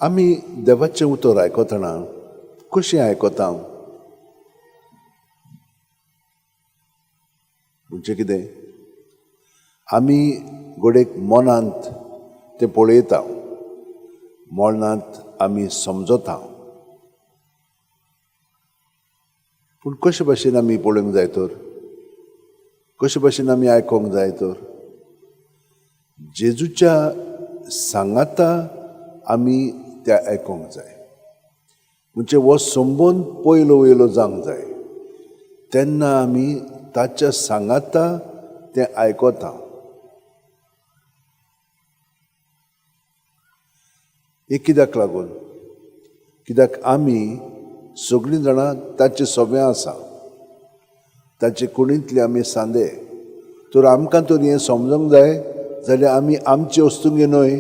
आमी देवाचें उतर आयकतना कशें आयकता? म्हणजे कितें, आमी घडयेक मनांत तें पळयता, मनांत आमी समजता, पूण कशे भाशेन आमी पळोवंक जाय तर, कशे भाशेन आमी आयकोंक जाय तर? जेजूच्या सांगाता आमी त्या आयकोंक जाय. म्हणजे हो संबंद पयलो वयलो जावंक जाय, तेन्ना आमी ताच्या सांगाता तें आयकता. एक कित्याक लागून, कित्याक आमी सगळीं जाणां ताचे सोबे आसा, ताचे कुडींतले आमी सांदे. तर आमकां तर हें समजोंक जाय जाल्यार आमी आमचे वस्तुंगे न्हय,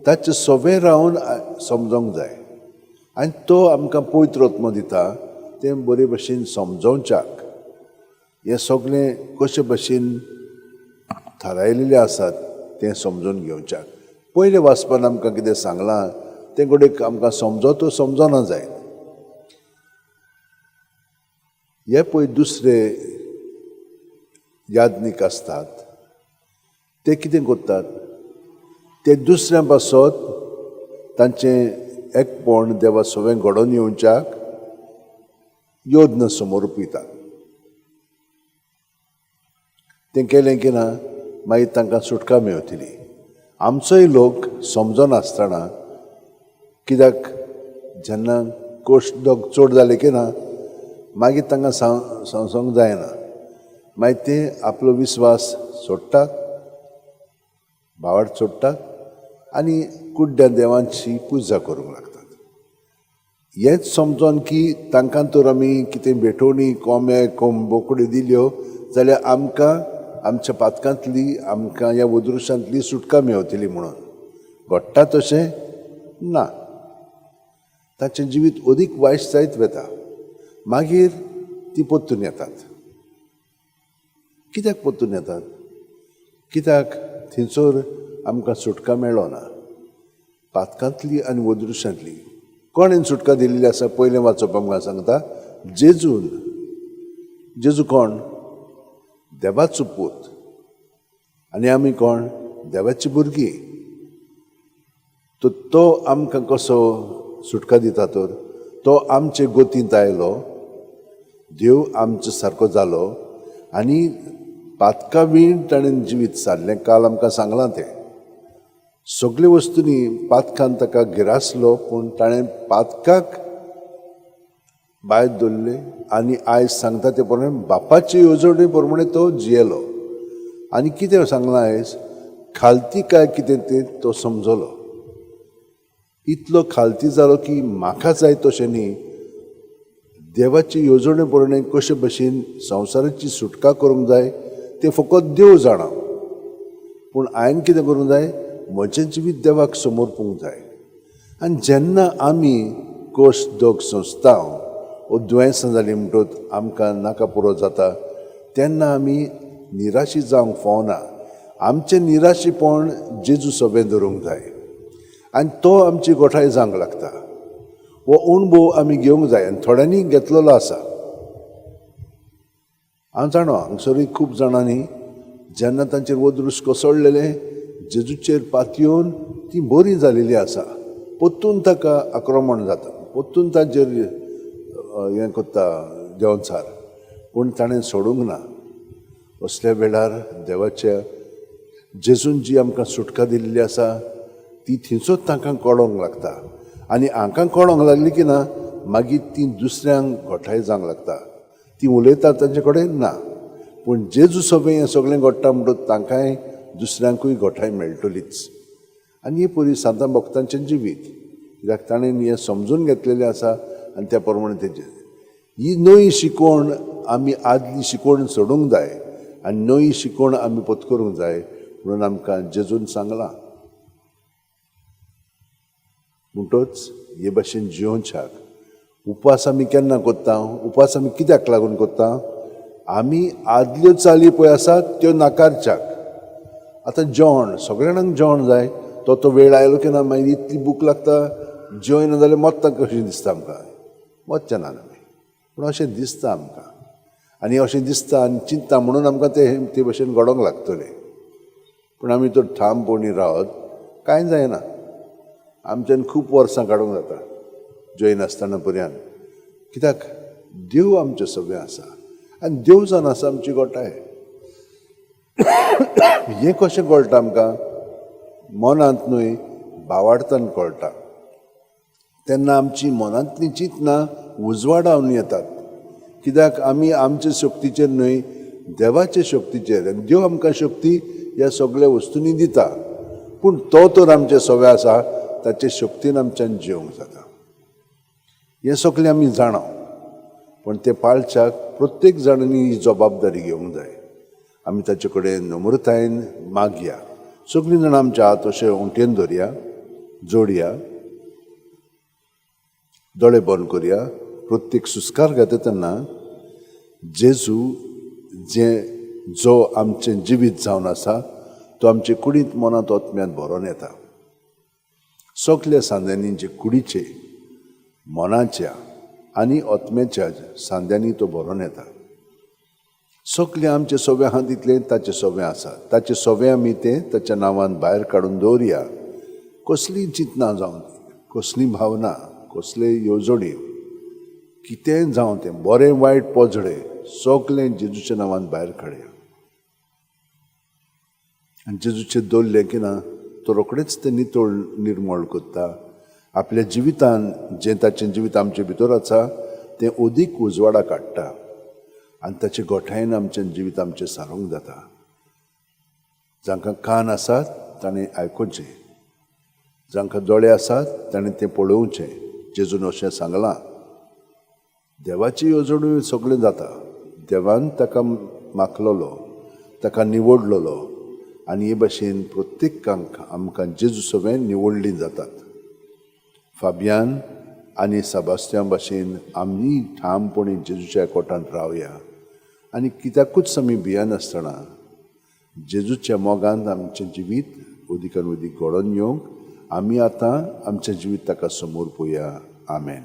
ताचे सोबे रावन समजोंक जाय. आनी तो आमकां पवित्र आत्मो दिता तें बरे भशेन समजोवच्याक. हें सगळें कशे भशेन थारायलेलें आसात तें समजून घेवच्याक. पयलें वाचपान आमकां कितें सांगलां तें घडयेक आमकां समजतो समजना जायत. हे पळय दुसरे याज्ञीक आसतात ते कितें करतात, ते दुसऱ्या पासत तांचें एकपण देवा सवें घडोवन येवच्याक योज्ञ समर्पितात. तें केलें की ना मागीर तांकां सुटका मेळटली. आमचोय लोक समजनासतना, कित्याक जेन्ना कोश दोग चड जाले की ना मागीर तांकां समजोंक जायना, मागीर ते आपलो विस्वास सोडटात, भावार्थ सोडटात आनी कुड्ड्या देवांची पुजा करूंक लागतात. हेंच समजोन की तांकां तर आमी कितें भेटवणी कोंबे बोकड्यो दिल्यो जाल्यार आमकां आमच्या पातकांतली, आमकां ह्या उदृशांतली सुटका मेवतली म्हणून. घडटा तशें ना, ताचें जिवीत अदीक वायट जायत वता. मागीर ती परतून येतात. कित्याक परतून येतात? कित्याक थंयसर आमकां सुटका मेळना पातकांतली आनी वदृश्यांतली. कोणेन सुटका दिल्ली आसा? पयलें वाचप आमकां सांगता जेजून. जेजू कोण? देवाचो पूत. आनी आमी कोण? देवाची भुरगीं. तर तो आमकां कसो सुटका दिता? तर तो आमचे गोतींत आयलो, देव आमचो सारको जालो आनी पातका वीण ताणें जिवीत सारलें. काल आमकां सांगलां तें सगळे वस्तूंनी पातकान ताका गिरासलो, पूण ताणें पातकाक भायर दवरलें आनी आयज सांगता ते प्रमाणे बापाचे येवजणे प्रमाणे तो जियेलो. आनी कितें सांगलां आयज, खालती काय कितें तें तो समजलो. इतलो खालती जालो की म्हाका जाय तशें न्ही, देवाची येवजणे प्रमाणे कशे भशेन संवसाराची सुटका करूंक जाय तें फकत देव जाणा. पूण हांवें कितें करूंक जाय, म्हजें जिवीत देवाक समर्पूंक जाय. आनी जेन्ना आमी कश्ट दोग सोंसता वो दुयेंसां जालीं म्हणटकच आमकां नाका पुरो जाता, तेन्ना आमी निराशी जावंक फावना. आमचें निराशीपण जेजू सोबें धरूंक जाय आनी तो आमची गोठाय जावंक लागता. हो अणभव आमी घेवंक जाय आनी थोड्यांनी घेतलेलो आसा. हांव जाणो हांगसरूय खूब जाणांनी जेन्ना तांचेर वदृश कोसळलेलें जेजूचेर पातयेवन ती बरी जालेली आसा. परतून ताका आक्रमण जाता, परतून तांचेर हें करता देंवचार, पूण ताणें सोडूंक ना. असल्या वेळार देवाच्या जेजून जी आमकां सुटका दिल्ली आसा ती थंयसोच तांकां कळोंक लागता. आनी हांकां कळोंक लागली की ना मागीर ती दुसऱ्यांक घोटाय जावंक लागता. ती उलयतात तांचे कडेन ना, पूण जेजू सगळें हें सगळें घडटा म्हणटकच तांकांय दुसऱ्यांकूय घोटाय मेळटलीच. आनी ही परी सांतां भक्तांचें जिवीत, कित्याक ताणें हें समजून घेतलेलें आसा आनी त्या प्रमाणे तेजें ही नवी शिकवण आमी आदली शिकवण सोडूंक जाय आनी नवी शिकवण आमी पत्करूंक जाय म्हणून आमकां जेजून सांगलां. म्हणटच हे भाशेन जियोवच्याक उपास आमी केन्ना करता, उपास आमी कित्याक लागून करता? आमी आदल्यो चाली पळय आसात त्यो नाकारच्याक. आतां जेवण सगळ्या जाणांक जेवण जाय, तो तो वेळ आयलो की ना मागीर इतली भूक लागता, जेवना जाल्यार मत्ता कशीं दिसता आमकां, मरचें ना आमी, पूण अशें दिसता आमकां आनी अशें दिसता आनी चिंतता म्हणून आमकां ते ते भशेन घडोवंक लागतलें. पूण आमी तर ठामपणी रावत कांय जायना, आमच्यान खूब वर्सां काडूंक जाता जेयनासतना पर्यान, कित्याक देव आमचें सगळें आसा आनी देव जावन आसा आमची गोठाय. हें कशें कळटा आमकां? मनांत न्हय, भावार्थान कळटा. तेन्ना आमची मनांतलीं चिंतनां उजवाडावन येतात, कित्याक आमी आमचे शक्तीचेर न्हय, देवाचे शक्तीचेर. आनी देव आमकां शक्ती ह्या सगळ्या वस्तूंनी दिता, पूण तो तर आमचें सगळें आसा, ताचे शक्तीन आमच्यान जिवंक जाता. हें सगळें आमी जाणा, पूण तें पाळच्याक प्रत्येक जाणांनी ही जबाबदारी घेवंक जाय. आमी ताचे कडेन नम्रतायेन मागया. सगळीं जाणां आमच्या हात अशे ओंठयेन धरया, जोडया, दोळे बंद करया. प्रत्येक सुस्कार घेता तेन्ना जेजू जे जो आमचें जिवीत जावन आसा तो आमचे कुडींत, मनांत, आत्म्यांत भरोन येता. सगल्या सांद्यांनी, जे कुडीचे, मनाच्या आनी आत्म्याच्या सांद्यांनी तो भरोन येता. सगलें आमचें सगळें आहा तितलें ताचें सगळें आसा. ताचें सगळें आमी तें ताच्या नांवान भायर काडून दवरया. कसलीं चिंतनां जावं, कसली भावना, कसले येवजणी, कितेंय जावं, तें बरें वायट पोजडें सगलें जेजूच्या नांवान भायर काडया. आनी जेजूचें दवरलें की ना, तो रोखडेच तें नितळ निर्मळ करता. आपल्या जिवितान जें ताचें जिवीत आमचे भितर आसा तें अदीक उजवाडा काडटा आनी ताचे गोठायेन आमचें जिवीत आमचें सारोंक जाता. जांकां कान आसात ताणें आयकुचें, जांकां दोळे आसात ताणें तें पळोवचें. जेजून अशें सांगलां. देवाची येवजण सगळें जाता. देवान ताका माखलोलो, ताका निवडलेलो आनी हे भशेन प्रत्येकांक आमकां जेजू सगळें निवडलीं जातात. फाबियान आनी साबास्त्यां भाशेन आमी ठामपणी जेजूच्या कोटांत रावया आनी कित्याकूच आमी भियेनासतना जेजूच्या मोगान आमचें जिवीत अदिकान अदीक घडोवन येवंक आमी आतां आमचें जिवीत ताका समोर पळोवया. आमेन.